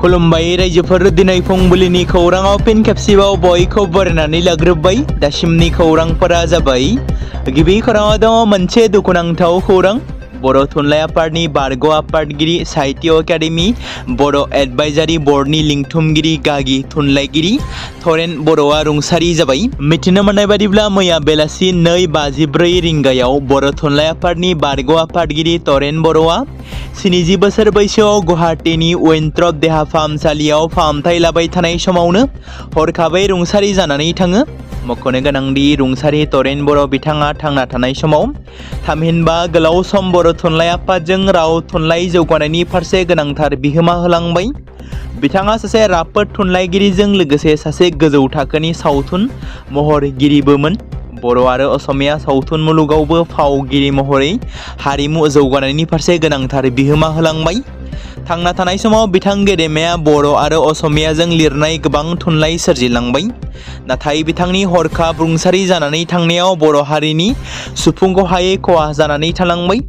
खुलुमबाय रायजोफोर दिनै फुंबिलिनि खौराङाव फिन खेबसेबाव बयखौ बरायनानै लाग्रोबाय। दासिमनि खौरांफोरा जाबाय। गिबि खौराङाव दङ मोनसे दुखुनांथाव खौरां। बर' थुनलाइ आफादनि बारग' आफादगिरि साहित्य एकाडेमि बर' एडभाइजारि बर्डनि लिंथुमगिरि गागि थुनलाइगिरि थरेन बर'आ रुंसारि जाबाय। मिथिनो मोननाय बादिब्ला मैया बेलासि 2:54 रिंगायाव बर' थुनलाइ आफादनि बारग' आफादगिरि थरेन बर'आ 70 बोसोर बैसोआव गुवाहाटीनि उइन्ट्रप देहा फाहामसालियाव फाहामथाय लाबाय थानाय समावनो हरखाबै रुंसारि जानानै थाङो। मख'नो गोनांदि रुंसारि थरेन बर' बिथाङा थांना थानाय समाव थामहिनबा गोलाव सम बर' थुनलाइ आफादजों राव थुनलाइ जौगानायनि फारसे गोनांथार बिहोमा होलांबाय। बिथाङा सासे राफोद थुनलाइगिरिजों लोगोसे सासे गोजौ थाखोनि सावथुन महरगिरिबोमोन। बर' आरो असमिया सावथुन मुलुगावबो फावगिरि महरै हारिमु जौगानायनि फारसे गोनांथार बिहोमा होलांबाय। थांना थानाय समाव बिथां गेदेमाया बर' आरो असमियाजों लिरनाय गोबां थुनलाइ सोरजिलांबाय। नाथाय बिथांनि हरखाब रुंसारि जानानै थांनायाव बर' हारिनि सुफुंखहायै खहा जानानै थालांबाय।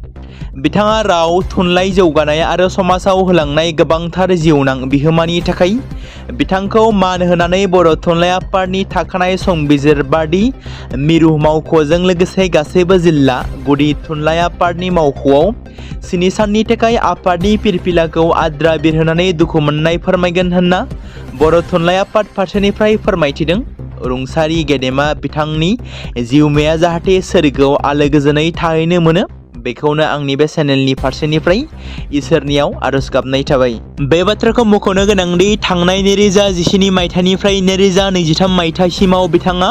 बिथाङा राव थुनलाइ जौगानाय आरो समाजाव होलांनाय गोबांथार जिउनां बिहोमानि थाखाय बिथांखौ मान होनानै बर' थुनलाइ आफादनि थाखानाय संबिजिरबादि मिरु मावख'जों लोगोसे गासैबो जिल्ला गुदि थुनलाइ आफादनि मावख'आव 7 साननि थाखाय आफादनि फिरफिलाखौ आद्रा बिरहोनानै दुखु मोननाय फोरमायगोन होनना बर' थुनलाइ आफाद फारसेनिफ्राय फोरमायथिदों। रुंसारि गेदेमा बिथांनि जिउमाया जाहाथे सोरगोआव आलो गोजोनै थाहैनो मोनो, बेखौनो आंनि बे चेनेलनि फारसेनिफ्राय इसोरनियाव आरज गाबनाय थाबाय। बे बाथ्राखौ मख'नो गोनांदि थांनाय 2017 मायथाइनिफ्राय 2023 मायथाइसिमाव बिथाङा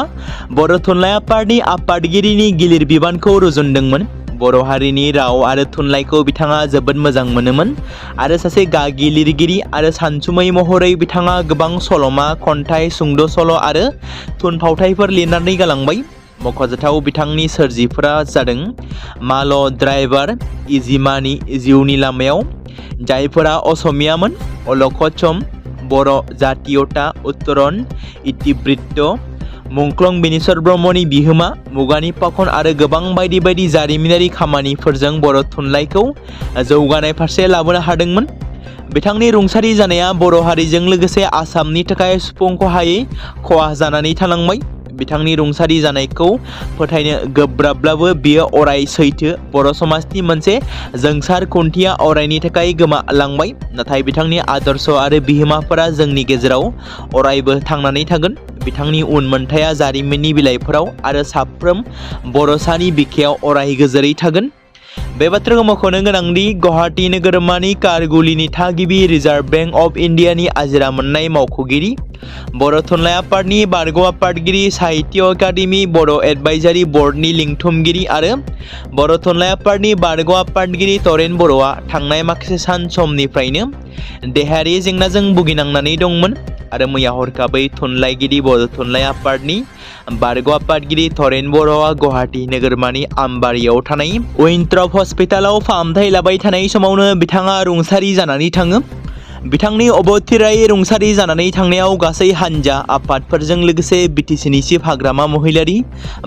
बर' थुनलाइ आफादनि आफादगिरिनि गिलिर बिबानखौ रुजुनदोंमोन। बर' हारिनि राव आरो थुनलाइखौ बिथाङा जोबोद मोजां मोनोमोन आरो सासे गागि लिरगिरि आरो सानसुमै महरै बिथाङा गोबां सल'मा, खन्थाइ, सुंद' सल' आरो थुनफावथायफोर लिरनानै गालांबाय। मख'जाथाव बिथांनि सोरजिफोरा जादों माल' ड्राइभार, इजिमानि जिउनि लामायाव, जायफोरा असमियामोन, अलखद सम, बर' जातीयता, उत्तरन, इतिवृत्त, मुंख्लं बिनेश्वर ब्रह्मनि बिहोमा, मुगानि फाखन आरो गोबां बायदि बायदि जारिमिनारि खामानिफोरजों बर' थुनलाइखौ जौगानाय फारसे लाबोनो हादोंमोन। बिथांनि रुंसारि जानाया बर' हारिजों लोगोसे आसामनि थाखाय सुफुंखहायै खहा जानानै थालांबाय। बिथांनि रुंसारि जानायखौ फोथायनो गोब्राबब्लाबो बियो अराय सैथो। बर' समाजनि मोनसे जोंसार खुन्थिया अरायनि थाखाय गोमालांबाय, नाथाय बिथांनि आदर्श आरो बिहोमाफोरा जोंनि गेजेराव अरायबो थांनानै थागोन। बिथांनि उनमोनथाया जारिमिननि बिलाइफोराव आरो साफ्रोम बर'सानि बिखायाव अराय गोजोरै थागोन। बे बाथ्राखौ मख'नो गोनांदि गुवाहाटी नोगोरमानि कारगुलिनि थागिबि रिजार्भ बेंक अफ इन्डियानि आजिरा मोननाय मावख'गिरि, बर' थुनलाइ आफादनि बारग' आफादगिरि साहित्य एकाडेमि बर' एडभाइजारि बर्डनि लिंथुमगिरि आरो बर' थुनलाइ आफादनि बारग' आफादगिरि थरेन बर'आ थांनाय माखासे सान समनिफ्रायनो देहायारि जेंनाजों भुगिनांनानै दंमोन आरो मैया हरखाबै थुनलाइगिरि बर' थुनलाइ आफादनि बारग' आफादगिरि थरेन बर'आ गुवाहाटी नोगोरमानि आमबारियाव थानाय उइन्ट्रप हस्पिटालाव फाहामथाय लाबाय थानाय समावनो बिथाङा रुंसारि जानानै थाङो। बिथांनि अबथिरायै रुंसारि जानानै थांनायाव गासै हानजा आफादफोरजों लोगोसे बिटिसिनि चिफ हाग्रामा महिलारि,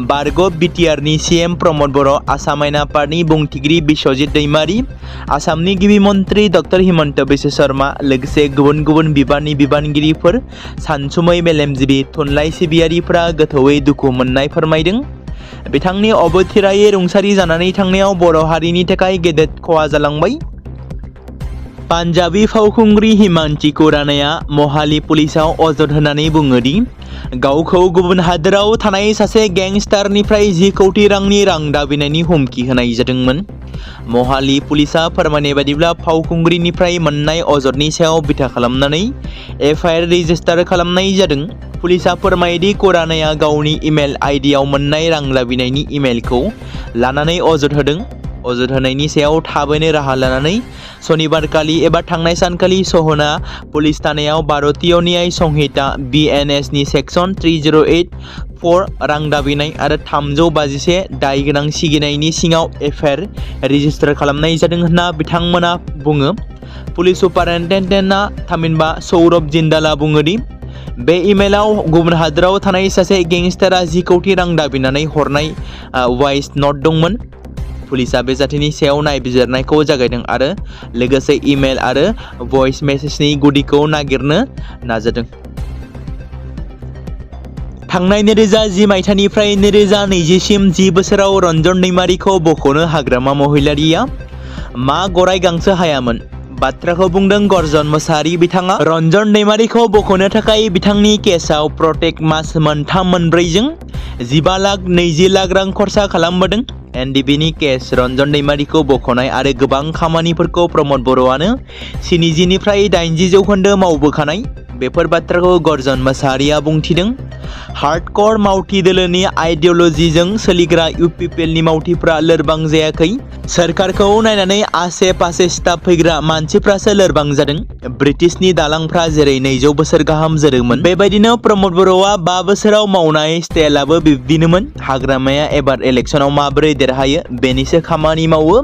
बारग' बिटिआरनि CM प्रमद बर', आसाम आयेन आफादनि बुंथिगिरि बिश्वजित दैमारि, आसामनि गिबि मन्त्रि डक्टर हिमन्त बिश्व शर्मा, लोगोसे गुबुन गुबुन बिबाननि बिबानगिरिफोर, सानसुमै मेलेमजिबि थुनलाइ सिबियारिफोरा गोथौयै दुखु मोननाय फोरमायदों। बिथांनि अबथिरायै रुंसारि जानानै थांनायाव बर' हारिनि थाखाय गेदेर खहा जालांबाय। पान्जाबी फावखुंग्रि हिमांशी खुरानाया महाली पुलिसाव अजद होनानै बुङोदि गावखौ गुबुन हादोराव थानाय सासे गेंस्टारनिफ्राय 10 कौटि रांनि रां दाबिनायनि हुमखि होनाय जादोंमोन। महाली पुलिसा फोरमायनाय बादिब्ला फावखुंग्रिनिफ्राय मोननाय अजदनि सायाव बिथा खालामनानै FIR रेजिस्टार खालामनाय जादों। पुलिसा फोरमायोदि खुरानाया गावनि इमेल आइडियाव मोननाय रां दाबिनायनि इमेलखौ लानानै अजद होदों। अजद होनायनि सायाव थाबैनो राहा लानानै सनिबारखालि एबा थांनाय सानखालि स'हना पुलिस थानायाव भारतीय न्याय संहिता BNS नि सेक्सन 3084 रां दाबिनाय आरो 351 दाय गोनां सिगिनायनि सिङाव FIR रेजिस्टार खालामनाय जादों होनना बिथांमोना बुङो। पुलिस सुपारिनटेन्डेन्टआ थामहिनबा सौरभ जिन्दालआ बुङोदि बे इमेलाव गुबुन हादोराव थानाय सासे गेंस्टारा 10 कौटि रां दाबिनानै हरनाय वॉइस नोट दंमोन। पुलिसा बे जाथायनि सायाव नायबिजिरनायखौ जागायदों आरो लोगोसे इमेल आरो भइस मेसेजनि गुदिखौ नागिरनो नाजादों। थांनाय 2010 मायथाइनिफ्राय 2020 सिम 10 बोसोराव रन्जन दैमारिखौ बख'नो हाग्रामा महिलारिया मा गराय गांसो हायामोन बाथ्राखौ बुंदों गर्जन मोसाहारि। बिथाङा रन्जन दैमारिखौ बख'नो थाखाय बिथांनि केसआव प्रटेक्ट मास 3-4जों 15 लाख 20 लाख रां खरसा खालामबोदों। एनडिबिनि केस रन्जन दैमारिखौ बख'नाय आरो गोबां खामानिफोरखौ प्रमद बर'आनो 70निफ्राय 80% मावबोखानाय। बेफोर बाथ्राखौ गर्जन मोसाहारिया बुंथिदों। हार्डकर मावथि दोलोनि आइडिय'लजिजों सोलिग्रा इउपिपिएलनि मावथिफ्रा लोरबां जायाखै। सोरखारखौ नायनानै आसे पासे स्टाफ फैग्रा मानसिफ्रासो लोरबां जादों। ब्रिटिशनि दालांफ्रा जेरै 200 बोसोर गाहाम जोरोमोन बेबायदिनो प्रमद बर'आ 5 बोसोराव मावनाय स्टाइलाबो बिब्दिनोमोन। हाग्रामाया एबार इलेक्सनाव माबोरै देरहायो बेनिसो खामानि मावो।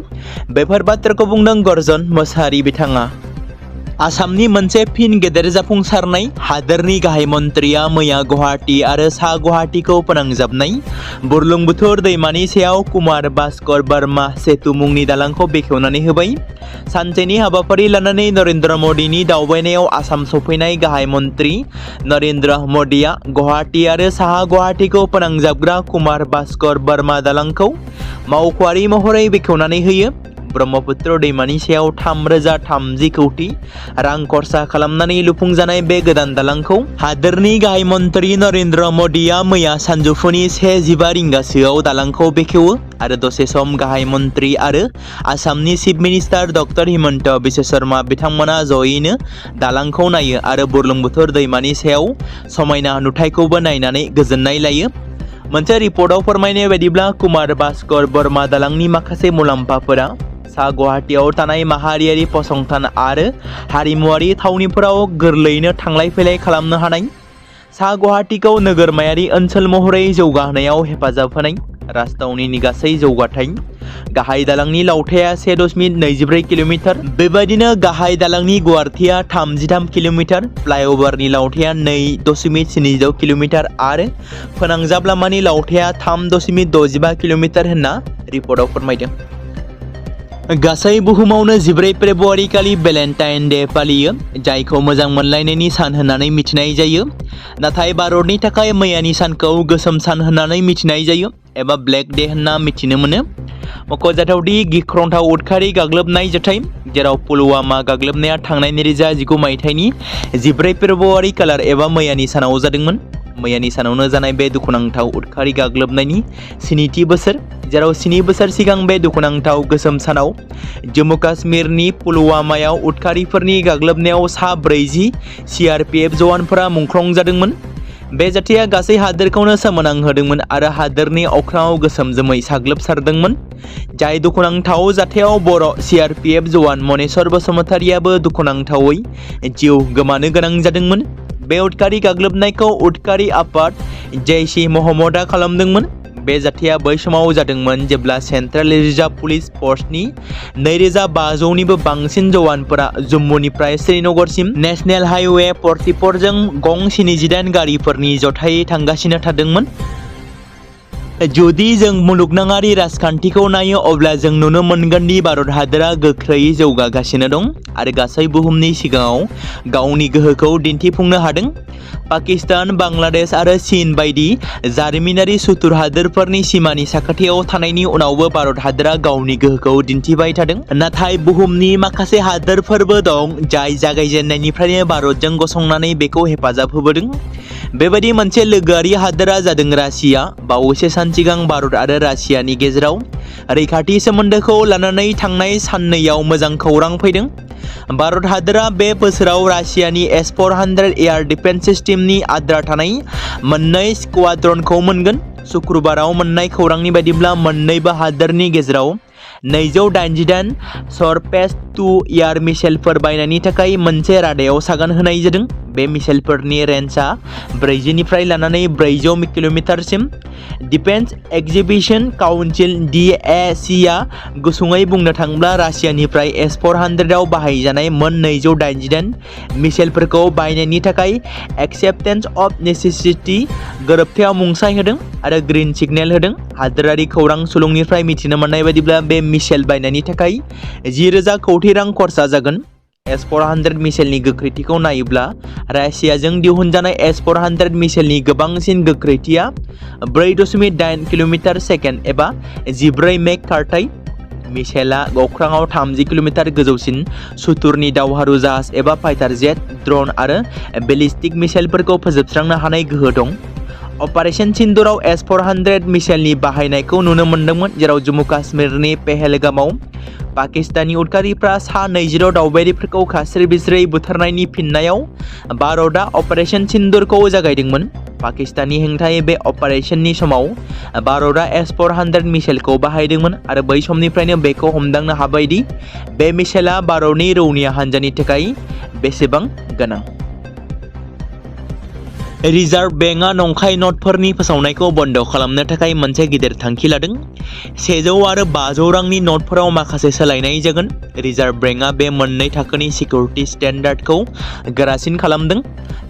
बेफोर बाथ्राखौ बुंदों गर्जन मोसाहारि। बिथाङा आसामनि मोनसे फिन गेदेर जाफुंसारनाय हादोरनि गाहाय मन्थ्रिया मैया गुवाहाटी आरो सा गुवाहाटीखौ फोनांजाबनाय बुरलुंबुथुर दैमानि सायाव कुमार भास्कर बर्मा सेतु मुंनि दालांखौ बेखेवनानै होबाय। सानसेनि हाबाफारि लानानै नरेन्द्र मदिनि दावबायनायाव आसाम सफैनाय गाहाय मन्थ्रि नरेन्द्र मदिया गुवाहाटी आरो साहा गुवाहाटीखौ फोनांजाबग्रा कुमार भास्कर बर्मा दालांखौ मावख'आरि महरै बेखेवनानै होयो। ब्रह्मपुत्र दैमानि सायाव 3,030 कौटि रां खरसा खालामनानै लुफुंजानाय बे गोदान दालांखौ हादोरनि गाहाय मन्थ्रि नरेन्द्र मदिया मैया सानजौफुनि 1:15 रिंगासोआव दालांखौ बेखेवो आरो दसे सम गाहाय मन्थ्रि आरो आसामनि chief minister doctor Himanta Biswa Sharma बिथांमोना जयैनो दालांखौ नायो आरो बुरलुंबुथुर दैमानि सायाव समायना नुथायखौबो नायनानै गोजोननाय लायो। मोनसे रिपर्टआव फोरमायनाय बायदिब्ला कुमार भास्कर बर्मा दालांनि माखासे मुलाम्फाफोरा सा गुवाहाटीआव थानाय माहारियारि फसंथान आरो हारिमुआरि थावनिफोराव गोरलैयैनो थांलाय फैलाय खालामनो हानाय, सा गुवाहाटीखौ नोगोरमायारि ओनसोल महरै जौगाहोनायाव हेफाजाब होनाय, राजथावनिनि गासै जौगाथाय, गाहाय दालांनि लावथाया 1.24 किल'मिटार, बेबायदिनो गाहाय दालांनि गुवारथिया 33 किल'मिटार, फ्लाइअभारनि लावथाया 2.70 किल'मिटार आरो फोनांजाब लामानि लावथाया 3.65 किल'मिटार होनना रिपर्टआव फोरमायदों। गासै बुहुमावनो 14 फेब्रुवारि खालि भेलेन्टाइन डे फालियो, जायखौ मोजां मोनलायनायनि सान होननानै मिथिनाय जायो। नाथाय भारतनि थाखाय मैयानि सानखौ गोसोम सान होननानै मिथिनाय जायो एबा ब्लेक डे होनना मिथिनो मोनो। मख'जाथावदि गिख्रंथाव उदखारि गाग्लोबनाय जाथाय, जेराव पुलवामा गाग्लोबनाया थांनाय 2019 मायथाइनि 14 फेब्रुवारि खालार एबा मैयानि सानाव जादोंमोन। मैयानि सानावनो जानाय बे दुखुनांथाव उदखारि गाग्लोबनायनि 7थि बोसोर, जेराव 7 बोसोर सिगां बे दुखुनांथाव गोसोम सानाव जम्मु काश्मीरनि पुलवामायाव उदखारिफोरनि गाग्लोबनायाव सा 40 CRPF जवानफोरा मुंख्लं जादोंमोन। बे जाथाया गासै हादोरखौनो सोमोनांहोदोंमोन आरो हादोरनि अख्राङाव गोसोम जोमै साग्लोबसारदोंमोन। जाय दुखुनांथाव जाथायाव बर' CRPF जवान मनेस्वर बसुमतारियाबो दुखुनांथावै जिउ गोमानो गोनां जादोंमोन। बे उदखारि गाग्लोबनायखौ उदखारि आफाद जैश-ए महम्मदआ खालामदोंमोन। बे जाथाया बै समाव जादोंमोन जेब्ला सेन्ट्रेल रिजार्भ पुलिस फर्सनि 2500निबो बांसिन जवानफोरा जम्मुनिफ्राय श्रीनगरसिम नेशनेल हाइवे 44 जों गं 78 गारिफोरनि जथायै थांगासिनो थादोंमोन। जुदि जों मुलुगनाङारि राजखान्थिखौ नायो अब्ला जों नुनो मोनगोन दि भारत हादरा गोख्रैयै जौगागासिनो दं आरो गासै बुहुमनि सिगाङाव गावनि गोहोखौ दिन्थिफुंनो हादों। पाकिस्तान, बांलादेश आरो चीन बायदि जारिमिनारि सुथुर हादोरफोरनि सिमानि साखाथियाव थानायनि उनावबो भारत हादरा गावनि गोहोखौ दिन्थिबाय थादों। नाथाय बुहुमनि माखासे हादोरफोरबो दं जाय जागायजेननायनिफ्रायनो भारतजों गसंनानै बेखौ हेफाजाब होबोदों। बेबायदि मोनसे लोगोआरि हादोरा जादों रासिया। बावैसो सान सिगां भारत आरो रासियानि गेजेराव रैखाथि सोमोन्दोखौ लानानै थांनाय साननैयाव मोजां खौरां फैदों। भारत हादरा बे बोसोराव रासियानि S-400 एयार डिफेन्स सिस्टेमनि आद्रा थानाय मोननै स्क्वाड्रनखौ मोनगोन। शुक्रबाराव मोननाय खौरांनि बायदिब्ला मोन्नैबो हादोरनि गेजेराव 288 सरफेस टु एयार मिसाइलफोर बायनायनि थाखाय मोनसे रादायाव सागान होनाय जादों। बे मिसाइलफोरनि रेन्जआ 40निफ्राय लानानै 400 किल'मिटारसिम। डिफेन्स एक्जिबिशन काउन्सिल DACआ गुसुङै बुंनो थाङोब्ला रासियानिफ्राय S-400 आव बाहायजानाय मोन 288 मिसाइलफोरखौ बायनायनि थाखाय एक्सेप्टेन्स अफ नेसेसिटी गोरोबथायाव मुंसाइ होदों आरो आरो ग्रीन सिगनेल होदों। हादोरारि खौरां सुलुंनिफ्राय मिथिनो मोननाय बायदिब्ला बे मिसाइल बायनायनि थाखाय 10,000 कौटि रां खरसा जागोन। S-400 मिसाइलनि गोख्रैथिखौ नायोब्ला रासियाजों दिहुनजानाय S-400 मिसाइलनि गोबांसिन गोख्रैथिया 4.8 किल'मिटार सेकेन्ड एबा 14 मेक खारथाइ। मिसाइला अख्राङाव 30 किल'मिटार गोजौसिन सुथुरनि दावहारु जाहाज एबा फाइटार जेट, ड्रन आरो बेलिस्टिक मिसाइलफोरखौ फोजोबस्रांनो हानाय गोहो दं। अपारेशन सिन्दुराव S-400 मिसाइलनि बाहायनायखौ नुनो मोन्दोंमोन, जेराव जम्मु काश्मीरनि पेहेलगामाव पाकिस्तानी उदखारिफ्रा सा-20 दावबायारिफोरखौ खास्रि-बिस्रि बुथारनायनि फिननायाव भारतआ अपारेशन सिन्दुरखौ जागायदोंमोन। पाकिस्ताननि हेंथायै बे अपारेशननि समाव भारतआ S-400 मिसाइलखौ बाहायदोंमोन आरो बै समनिफ्रायनो बेखौ हमदांनो हाबाय दि बे मिसाइला भारतनि रौनिया हान्जानि थाखाय बेसेबां गोनां। रिजार्भ बेंकआ नंखाय नटफोरनि फोसावनायखौ बन्द खालामनो थाखाय मोनसे गिदिर थांखि लादों। 100 आरो 500 रांनि नटफोराव माखासे सोलायनाय जागोन। रिजार्भ बेंकआ बे मोननै थाखोनि सिकिउरिटि स्टेन्डार्डखौ गोरासिन खालामदों।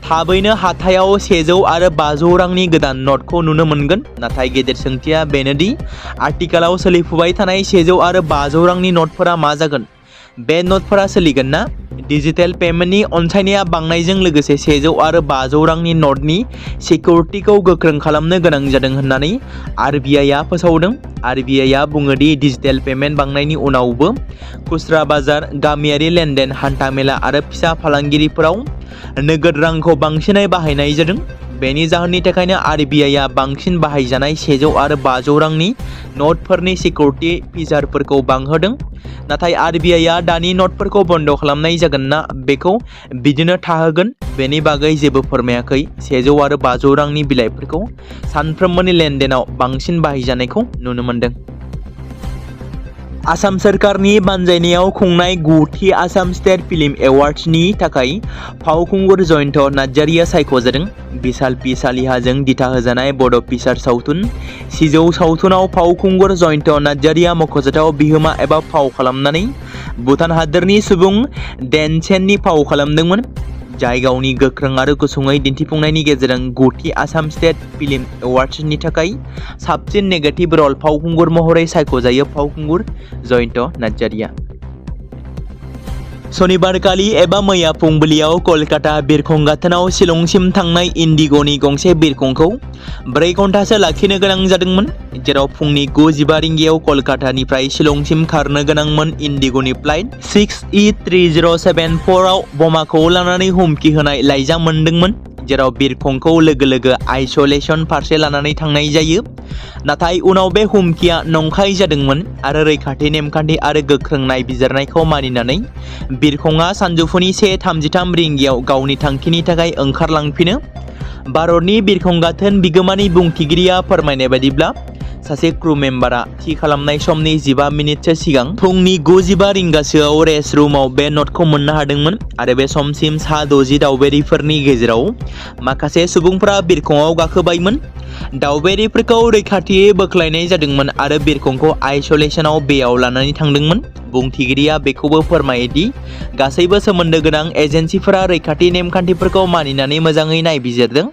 थाबैनो हाथायाव 100 आरो 500 रांनि गोदान नटखौ नुनो मोनगोन, नाथाय गेदेर सोंथिया बेनोदि आथिखालाव सोलिफुबाय थानाय 100 आरो 500 रांनि नटफोरा मा जागोन? बे नटफोरा सोलिगोन ना? डिजिटेल पेमेन्टनि अनसायनाया बांनायजों लोगोसे 100 आरो 500 रांनि नटनि सिकिउरिटिखौ गोख्रों खालामनो गोनां जादों होननानै RBIआ फोसावदों। RBIआ बुङो दि डिजिटेल पेमेन्ट बांनायनि उनावबो खुस्रा बाजार, गामियारि लेनदेन, हान्था-मेला आरो फिसा फालांगिरिफोराव नोगोद रांखौ बांसिनै बाहायनाय जादों। बेनि जाहोननि थाखायनो RBIआ बांसिन बाहायजानाय 100 आरो 500 रांनि नटफोरनि सिकिउरिटि फिचारफोरखौ बांहोदों। नाथाय RBIआ दानि नटफोरखौ बन्द खालामनाय जागोन ना बेखौ बिदिनो थाहोगोन बेनि बागै जेबो फोरमायाखै। 100 आरो 500 रांनि बिलाइफोरखौ सानफ्रोमबोनि लेनदेनाव बांसिन बाहायजानायखौ नुनो मोनदों। आसाम सोरखारनि बानजायनायाव खुंनाय 9थि आसाम स्टेट फिल्म एवार्ड्सनि थाखाय फावखुंगुर जयन्त नार्जारिया सायख'जादों। बिशाल पि सालिहाजों दिथा होजानाय बड' फिचार सावथुन सिजौ सावथुनाव फावखुंगुर जयन्त नार्जारिया मख'जाथाव बिहोमा एबा फाव खालामनानै भुटान हादोरनि सुबुं देनसेननि फाव खालामदोंमोन, जाय गावनि गोख्रों आरो गुसुङै दिन्थिफुंनायनि गेजेरजों 9थि आसाम स्टेट फिल्म एवार्ड्सनि थाखाय साबसिन नेगेटिभ रल फावखुंगुर महरै सायख'जायो। फावखुंगुर जयन्त नार्जारिया सनिबारखालि एबा मैया फुंबिलियाव कलकाता बिरखं गाथोनाव शिलंसिम थांनाय इन्डिग'नि गंसे बिरखंखौ 4 घन्टासो लाखिनो गोनां जादोंमोन, जेराव फुंनि 9:15 रिंगायाव कलकातानिफ्राय शिलंसिम खारनो गोनांमोन। इन्डिग'नि फ्लाइट 6E3074 आव बमाखौ लानानै हुमखि होनाय लाइजाम मोनदोंमोन, जेराव बिरखंखौ लोगो लोगो आइसोलेशन फारसे लानानै थांनाय जायो। नाथाय उनाव बे हुमखिया नंखाय जादोंमोन आरो रैखाथि नेमखान्थि आरो गोख्रों नायबिजिरनायखौ मानिनानै बिरखंआ सानजौफुनि 1:33 रिंगायाव गावनि थांखिनि थाखाय ओंखारलांफिनो। भारतनि बिरखं गाथोन बिगोमानि बुंथिगिरिया फोरमायनाय बायदिब्ला सासे क्रू मेम्बारा थि खालामनाय समनि 15 मिनिटसो सिगां फुंनि 9:15 रिंगासोआव रेस्ट रुमाव बे नटखौ मोननो हादोंमोन आरो बे समसिम सा-60 दावबायारिफोरनि गेजेराव माखासे सुबुंफोरा बिरखंआव गाखोबायमोन। दावबायारिफोरखौ रैखाथियै बोख्लायनाय जादोंमोन आरो बिरखंखौ आइसोलेशनाव बेयाव लानानै थांदोंमोन। बुंथिगिरिया बेखौबो फोरमायो दि गासैबो सोमोन्दो गोनां एजेन्सिफोरा रैखाथि नेमखान्थिफोरखौ मानिनानै मोजाङै नायबिजिरदों।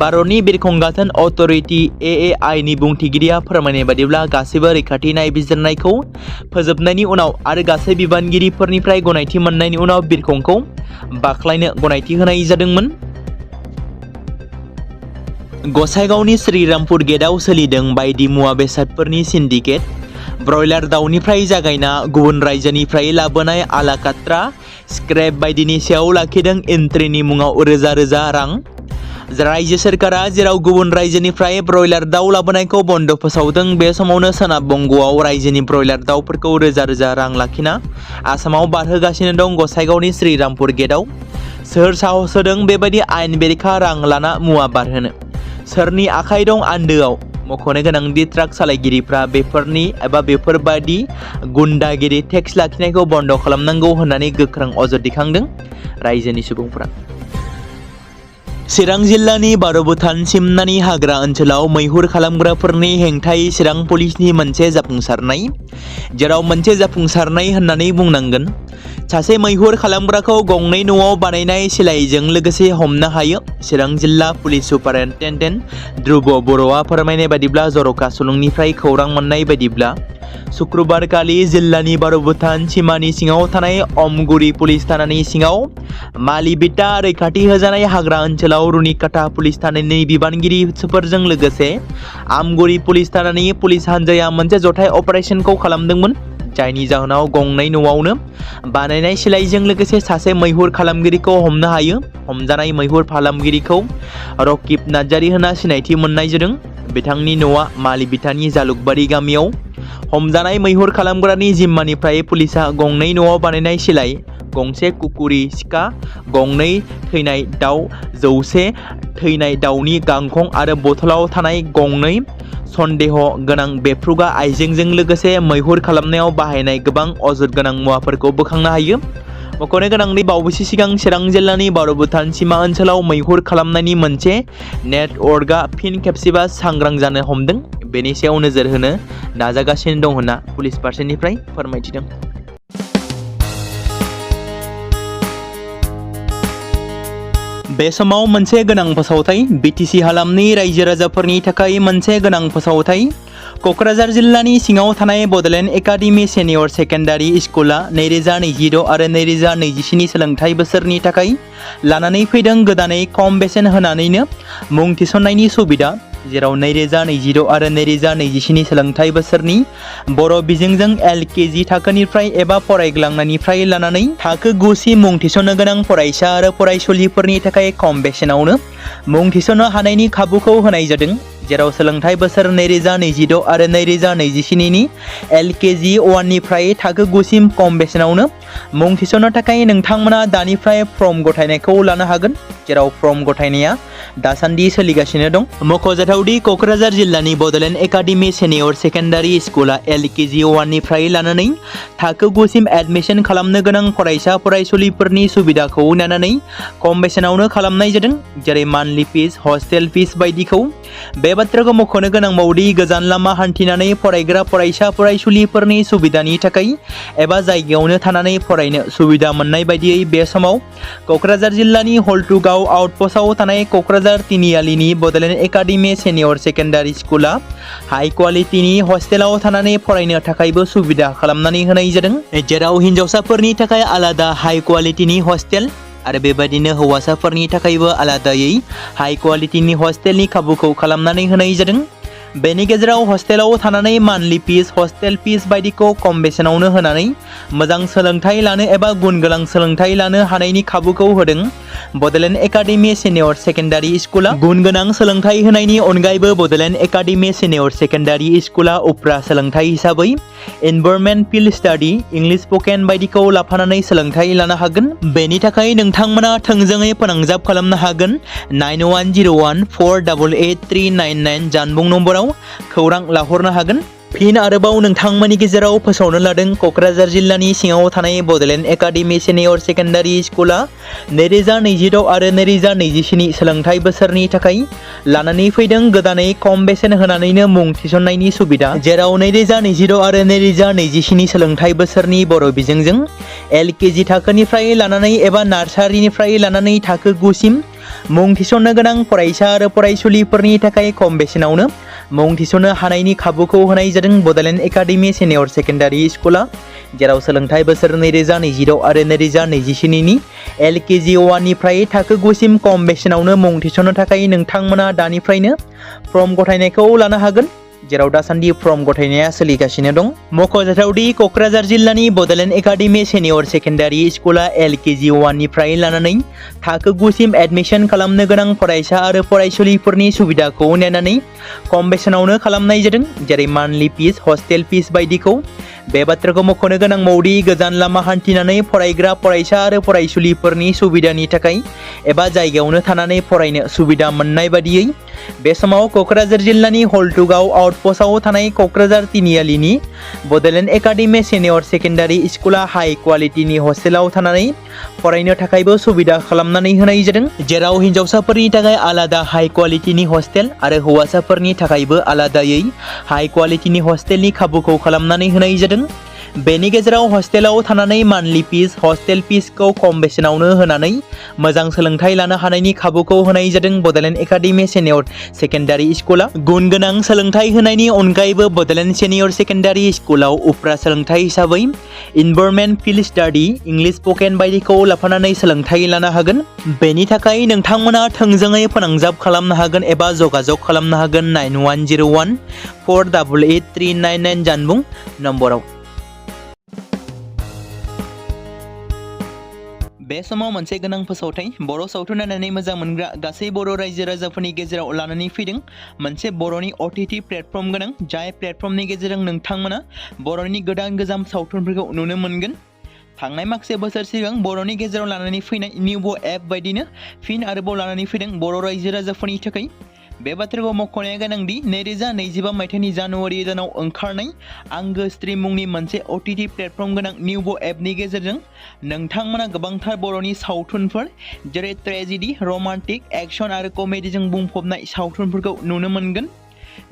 भारतनि बिरखं गाथोन अथ'रिटि AAI नि बुंथिगिरिया फोरमायनाय बायदिब्ला गासैबो रैखाथि नायबिजिरनायखौ फोजोबनायनि उनाव आरो गासै बिबानगिरिफोरनिफ्राय गनायथि मोननायनि उनाव बिरखंखौ बाख्लायनो गनायथि होनाय जादोंमोन। गसाइगावनि श्रीरामपुर गेटआव सोलिदों बायदि मुवा बेसादफोरनि सिन्डिकेट। ब्रयलार दाउनिफ्राय जागायना गुबुन रायजोनिफ्राय लाबोनाय आलाकाट्रा, स्क्रेप बायदिनि सायाव लाखिदों एन्ट्रिनि मुङाव रोजा रोजा रां। रायजो सोरखारा जेराव गुबुन रायजोनिफ्राय ब्रयलार दाउ लाबोनायखौ बन्द फोसावदों, बे समावनो सोनाब बंगआव रायजोनि ब्रयलार दाउफोरखौ रोजा रोजा रां लाखिना आसामाव बारहोगासिनो दं। गसाइगावनि श्रीरामपुर गेटआव सोर साहस होदों बेबायदि आयेन बेरेखा रां लाना मुवा बारहोनो? सोरनि आखाइ दं आन्दोआव? मख'नो गोनांदि ट्राक सालायगिरिफ्रा बेफोरबादि गुन्डागिरि टेक्स लाखिनायखौ बन्द खालामनांगौ होननानै गोख्रों अजद दैखांदों रायजोनि सुबुंफ्रा। चिरां जिल्लानि बार'भुटान सिमनानि हाग्रा ओनसोलाव मैहुर खालामग्राफोरनि हेंथायै चिरां पुलिसनि मोनसे जाफुंसारनाय, जेराव मोनसे जाफुंसारनाय होननानै बुंनांगोन। सासे मैहुर खालामग्राखौ गंनै न'आव बानायनाय सिलाइजों लोगोसे हमनो हायो। चिरां जिल्ला पुलिस सुपारिनटेन्डेन्ट ध्रुव बर'आ फोरमायनाय बादिब्ला जर'खा सुलुंनिफ्राय खौरां मोननाय बादिब्ला शुक्रबारखालि जिल्लानि भुटान सिमानि सिङाव थानाय अमगुरि पुलिस थानानि सिङाव मालिबिटा रैखाथि होजानाय हाग्रा ओनसोलाव रुनिकाटा पुलिस थानानि बिबानगिरिफोरजों लोगोसे आमगुरि पुलिस थानानि पुलिस हानजाया मोनसे जथाय अपारेशनखौ खालामदोंमोन, जायनि जाहोनाव गंनै न'आवनो बानायनाय सिलाइजों लोगोसे सासे मैहुर खालामगिरिखौ हमनो हायो। हमजानाय मैहुर खालामगिरिखौ रकिब नार्जारी होनना सिनायथि मोननाय जादों। बिथांनि न'आ मालिबिटानि जालुकबारि गामियाव। हमजानाय मैहुर खालामग्रानि जिम्मानिफ्राय पुलिसा गंनै न'आव बानायनाय सिलाइ, गंसे कुकुरि सिखा, गंनै थैनाय दाउ, 100 थैनाय दाउनि गांखं आरो बथलाव थानाय गंनै सन्देह गोनां बेफ्रुग्रा आइजेंजों लोगोसे मैहुर खालामनायाव बाहायनाय गोबां अजद गोनां मुवाफोरखौ बोखांनो हायो। मख'नो गोनांदि बावैसो सिगां चिरां जिल्लानि भुटान सिमा ओनसोलाव मैहुर खालामनायनि मोनसे नेटवर्कआ फिन खेबसेबा सांग्रां जानो हमदों। बेनि सायाव नोजोर होनो नाजागासिनो दं होनना पुलिस फारसेनिफ्राय फोरमायथिदों। बे समाव मोनसे गोनां फोसावथाय। बिटिसि हालामनि रायजो राजाफोरनि थाखाय मोनसे गोनां फोसावथाय। क'क्राझार जिल्लानि सिङाव थानाय बड'लेण्ड एकाडेमि सिनियर सेकेन्डारि स्कुला 2026 आरो 2027 सोलोंथाइ बोसोरनि थाखाय लानानै फैदों गोदानै खम बेसेन होनानैनो मुं थिसननायनि सुबिदा, जेराव 2026 आरो 2027 सोलोंथाइ बोसोरनि बर' बिजोंजों LKG थाखोनिफ्राय एबा फरायग्लांनायनिफ्राय लानानै थाखो 9 सिम मुं थिसननो गोनां फरायसा आरो फरायसुलिफोरनि थाखाय खम बेसेनावनो मुं थिसननो हानायनि खाबुखौ होनाय जादों। जेराव सोलोंथाइ बोसोर 2026 आरो 2027 नि LKG 1 निफ्राय थाखो 9 सिम खम बेसेनावनो मुं थिसननो थाखाय नोंथांमोना दानिफ्राय फर्म गथायनायखौ लानो हागोन, जेराव फर्म गथायनाया दासान्दि सोलिगासिनो दं। मख'जाथावदि क'क्राझार जिल्लानि बड'लेण्ड एकाडेमि सिनियर सेकेन्डारि स्कुला LKG 1 निफ्राय लानानै थाखो 9 सिम एडमिशन खालामनो गोनां फरायसा फरायसुलिफोरनि सुबिदाखौ नायनानै खम बेसेनावनो खालामनाय जादों, जेरै मान्थलि फिस, हस्टेल फिस बायदिखौ। बे बाथ्राखौ मख'नो गोनांबावदि गोजान लामा हान्थिनानै फरायग्रा फरायसा फरायसुलिफोरनि सुबिदानि थाखाय एबा जायगायावनो थानानै फरायनो सुबिदा मोननाय बायदियै बे समाव क'क्राझार जिल्लानि हल्टुगाव आउटपस्टआव थानाय क'क्राझार तिनिआलिनि बड'लेण्ड एकाडेमि सिनियर सेकेन्डारि स्कुला हाई क्वालिटिनि हस्टेलाव थानानै फरायनो थाखायबो सुबिदा खालामनानै होनाय जादों, जेराव हिन्जावसाफोरनि थाखाय आलादा हाई क्वालिटिनि हस्टेल आरो बेबायदिनो हौवासाफोरनि थाखायबो आलादायै हाई क्वालिटिनि हस्टेलनि खाबुखौ खालामनानै होनाय जादों। बेनि गेजेराव हस्टेलाव थानानै मान्थलि फिस, हस्टेल फिस बायदिखौ खम बेसेनावनो होनानै मोजां सोलोंथाइ लानो एबा गुन गोनां सोलोंथाइ लानो हानायनि खाबुखौ होदों। बड'लेण्ड एकाडेमि सिनियर सेकेन्डारि स्कुला गुन गोनां सोलोंथाइ होनायनि अनगायैबो बड'लेण्ड एकाडेमि सिनियर सेकेन्डारि स्कुला उफ्रा सोलोंथाइ हिसाबै environment field study, English spoken बायदिखौ लाफानानै सोलोंथाइ लानो हागोन। बेनि थाखाय नोंथांमोना थोंजोङै फोनांजाब खालामनो हागोन 9101488399 जानबुं नम्बराव खौरां लाहरनो हागोन। फिन आरोबाव नोंथांमोननि गेजेराव फोसावनो लादों क'क्राझार जिल्लानि सिङाव थानाय बड'लेण्ड एकाडेमि सिनियर सेकेन्डारि स्कुला 2026 आरो 2027 सोलोंथाइ बोसोरनि थाखाय लानानै फैदों गोदानै खम बेसेन होनानैनो मुं थिसननायनि सुबिदा, जेराव 2026 आरो 2027 सोलोंथाइ बोसोरनि बर' बिजोंजों LKG थाखोनिफ्राय लानानै एबा नार्सारिनिफ्राय लानानै थाखो 9 सिम मुं थिसननो गोनां फरायसा आरो फरायसुलिफोरनि थाखाय खम बेसेनावनो मुं थिसननो हानायनि खाबुखौ होनाय जादों बड'लेण्ड एकाडेमि सिनियर सेकेन्डारि स्कुला, जेराव सोलोंथाइ बोसोर 2026 आरो 2027 नि LKG 1 निफ्राय थाखो 9 सिम खम बेसेनावनो मुं थिसननो थाखाय नोंथांमोना दानिफ्रायनो फर्म गथायनायखौ लानो हागोन, जेराव दासान्दि फर्म गथायनाया सोलिगासिनो दं। मख'जाथावदि क'क्राझार जिल्लानि बड'लेण्ड एकाडेमि सिनियर सेकेन्डारि स्कुला LKG 1 निफ्राय लानानै थाखो 9 सिम एडमिशन खालामनो गोनां फरायसा आरो फरायसुलिफोरनि सुबिदाखौ नायनानै खम बेसेनावनो खालामनाय जादों, जेरै मान्थलि फिस, हस्टेल फिस बायदिखौ। बे बाथ्राखौ मख'नो गोनांबावदि गोजान लामा हान्थिनानै फरायग्रा फरायसा आरो फरायसुलिफोरनि सुबिदानि थाखाय एबा जायगायावनो थानानै फरायनो सुबिदा मोननाय बादियै बे समाव क'क्राझार जिल्लानि हल्टुगाव आउटपस्टआव थानाय क'क्राझार तिनिआलिनि बड'लेण्ड एकाडेमि सिनियर सेकेन्डारि स्कुला हाई क्वालिटिनि हस्टेलाव थानानै फरायनो थाखायबो सुबिदा खालामनानै होनाय जादों, जेराव हिन्जावसाफोरनि थाखाय आलादा हाई क्वालिटिनि हस्टेल आरो हौवासाफोरनि थाखायबो आलादायै हाई क्वालिटिनि हस्टेलनि खाबुखौ खालामनानै होनाय जादों। बेनि गेजेराव हस्टेलाव थानानै मान्थलि फिस हस्टेल फिसखौ खम बेसेनावनो होनानै मोजां सोलोंथाइ लानो हानायनि खाबुखौ होनाय जादों। बड'लेण्ड एकाडेमि सिनियर सेकेन्डारि स्कुला गुन गोनां सोलोंथाइ होनायनि अनगायैबो बड'लेण्ड सिनियर सेकेन्डारि स्कुलाव उफ्रा सोलोंथाइ हिसाबै environment field study English spoken बायदिखौ लाफानानै सोलोंथाइ लानो हागोन। बेनि थाखाय नोंथांमोना थोंजोङै फोनांजाब खालामनो हागोन एबा जगाजग खालामनो हागोन 9101 488 399 जानबुं नम्बराव। बे समाव मोनसे गोनां फोसावथाय बर' सावथुन नायनानै मोजां मोनग्रा गासै बर' रायजो राजाफोरनि गेजेराव लानानै फैदों मोनसे बर'नि OTT प्लेटफर्म गोनां, जाय प्लेटफर्मनि गेजेरजों नोंथांमोना बर'नि गोदान गोजाम सावथुनफोरखौ नुनो मोनगोन। थांनाय माखासे बोसोर सिगां बर'नि गेजेराव लानानै फैनाय निउबो एप बायदिनो फिन आरोबाव लानानै फैदों बर' रायजो राजाफोरनि थाखाय। बे बाथ्राखौ मख'नाया गोनांदि 2025 मायथाइनि जानुवारि दानाव ओंखारनाय आंगो स्ट्रिम मुंनि मोनसे OTT प्लेटफर्म गोनां निउबो एपनि गेजेरजों नोंथांमोना गोबांथार बर'नि सावथुनफोर जेरै ट्रेजेडि, रमान्टिक, एक्शन आरो कमेडिजों बुंफबनाय सावथुनफोरखौ नुनो मोनगोन।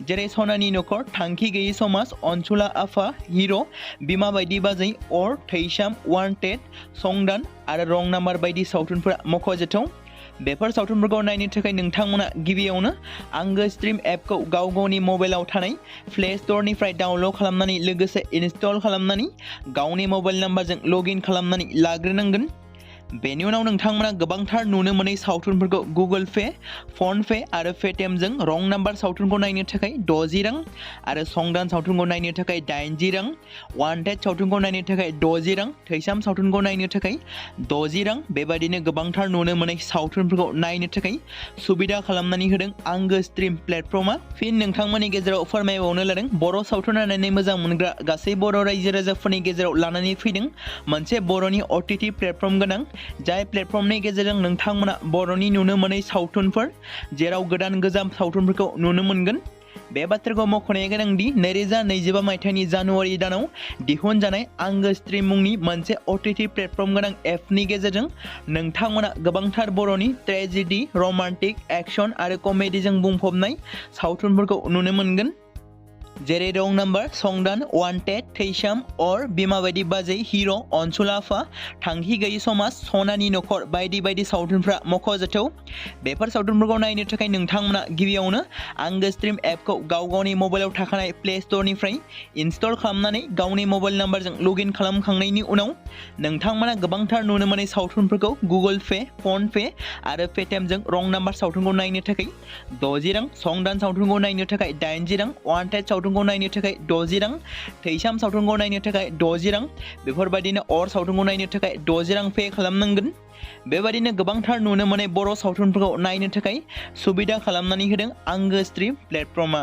जेरै सनानि नखर, थांखि गैयै समाज, अनसुला आफा, हिर', बिमा बायदि बाजै, अर, थैसाम, वान्टेड, संदान आरो रं नाम्बार बायदि सावथुनफोरा मख'जाथाव। बेफोर सावथुनफोरखौ नायनो थाखाय नोंथांमोना गिबियावनो आंगो स्ट्रिम एपखौ गाव गावनि मबाइलाव थानाय प्ले स्ट'रनिफ्राय डाउनल'ड खालामनानै लोगोसे इनस्टल खालामनानै गावनि मबाइल नाम्बारजों लगइन खालामनानै लाग्रोनांगोन। बेनि उनाव नोंथांमोना गोबांथार नुनो मोनै सावथुनफोरखौ गुगोल पे, फन पे आरो पेटिएमजों रं नाम्बार सावथुनखौ नायनो थाखाय 60 रां आरो संदान सावथुनखौ नायनो थाखाय 80 रां, वान्टेड सावथुनखौ नायनो थाखाय 60 रां, थैसाम सावथुनखौ नायनो थाखाय 60 रां बेबायदिनो गोबांथार नुनो मोनै सावथुनफोरखौ नायनो थाखाय सुबिदा खालामनानै होदों आंगो स्ट्रिम प्लेटफर्मा। फिन नोंथांमोननि गेजेराव फोरमायबावनो लादों बर' सावथुन नायनानै मोजां मोनग्रा गासै बर' रायजो राजाफोरनि गेजेराव लानानै फैदों मोनसे बर'नि OTT प्लेटफर्म गोनां, जाय प्लेटफर्मनि गेजेरजों नोंथांमोना बर'नि नुनो मोनै सावथुनफोर जेराव गोदान गोजाम सावथुनफोरखौ नुनो मोनगोन। बे बाथ्राखौ मख'नाया गोनांदि 2025 मायथाइनि जानुवारि दानाव दिहुनजानाय आंगो स्ट्रिम मुंनि मोनसे OTT प्लेटफर्म गोनां एपनि गेजेरजों नोंथांमोना गोबांथार बर'नि ट्रेजेडि, रमान्टिक, एक्शन आरो कमेडिजों बुंफबनाय सावथुनफोरखौ नुनो मोनगोन। जेरै रं नाम्बार, संदान, वान्टेड, थैसाम, अर, बिमा बायदि बाजै, हिर', अनसुला आफा, थांखि गैयै समाज, सनानि नखर बायदि बायदि सावथुनफ्रा मख'जाथाव। बेफोर सावथुनफोरखौ नायनो थाखाय नोंथांमोना गिबियावनो आंगो स्ट्रिम एपखौ गाव गावनि मबाइलाव थाखानाय प्ले स्ट'रनिफ्राय इनस्टल खालामनानै गावनि मबाइल नाम्बारजों लगइन खालामखांनायनि उनाव नोंथांमोना गोबांथार नुनो मोनै सावथुनफोरखौ गुगोल पे, फन पे आरो पेटिएमजों रं नाम्बार सावथुनखौ नायनो थाखाय 60 रां, संदान सावथुनखौ नायनो थाखाय 80 रां, वान्टेड सावथुनखौ नायनो थाखाय 60 रां, थैसाम सावथुनखौ नायनो थाखाय 60 रां बेफोरबायदिनो अर सावथुनखौ नायनो थाखाय 60 रां पे खालामनांगोन। बेबायदिनो गोबांथार नुनो मोनै बर' सावथुनफोरखौ नायनो थाखाय सुबिदा खालामनानै होदों आंगो स्ट्रिम प्लेटफर्मा।